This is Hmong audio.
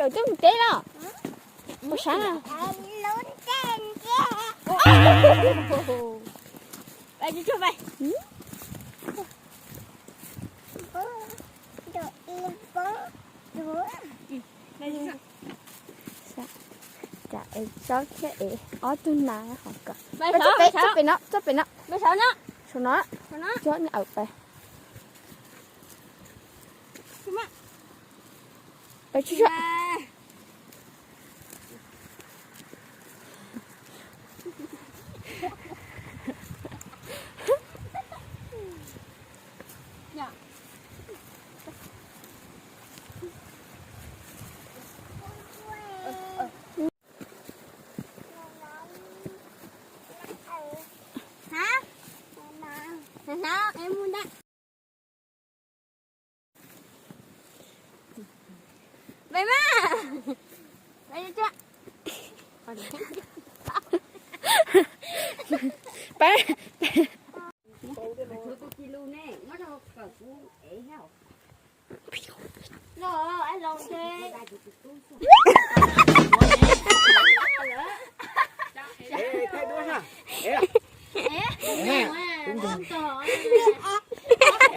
Twb mus teb los? Mus saib na. Cas es tsob thiab es ob tug nas hov kom. Txog pem no, txog pem no. Saum no. Tsob ni awm pais. Peb.